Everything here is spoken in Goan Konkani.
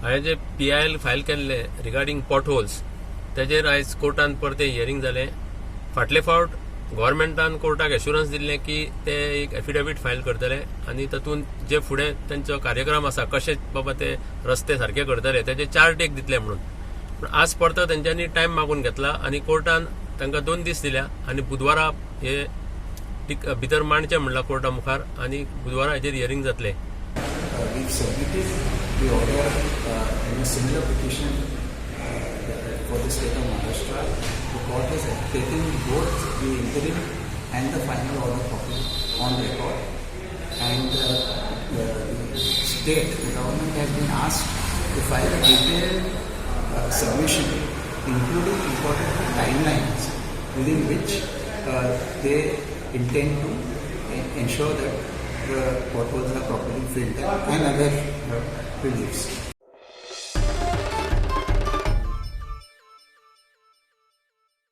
हांवें जे पीआयएल फायल केल्ले रिगार्डींग पॉटहोल्स, तेजेर आयज कोर्टान परतें हियरींग जालें. फाटले फावट गव्हर्मेंटान कोर्टाक एश्युरन्स दिल्लें की ते एक एफिडेवीट फायल करतले आनी तातूंत जे फुडें तांचो कार्यक्रम आसा, कशे बाबा ते रस्ते सारके करतले, तेजे चार्ट एक दितले म्हणून. पूण आज परतो तेंच्यांनी टायम मागून घेतला आनी कोर्टान तांकां 2 दीस दिल्या आनी बुधवारा हे भितर मांडचें म्हणलां कोर्टा मुखार आनी बुधवारा हेजेर हियरींग जातलें. We've submitted the order in a similar petition for the state of Maharashtra. The court has taken both the interim and the final order copy on record, and the state, the government has been asked to file a detailed submission, including important timelines within which they intend to ensure that the potholes are properly filled and other reliefs.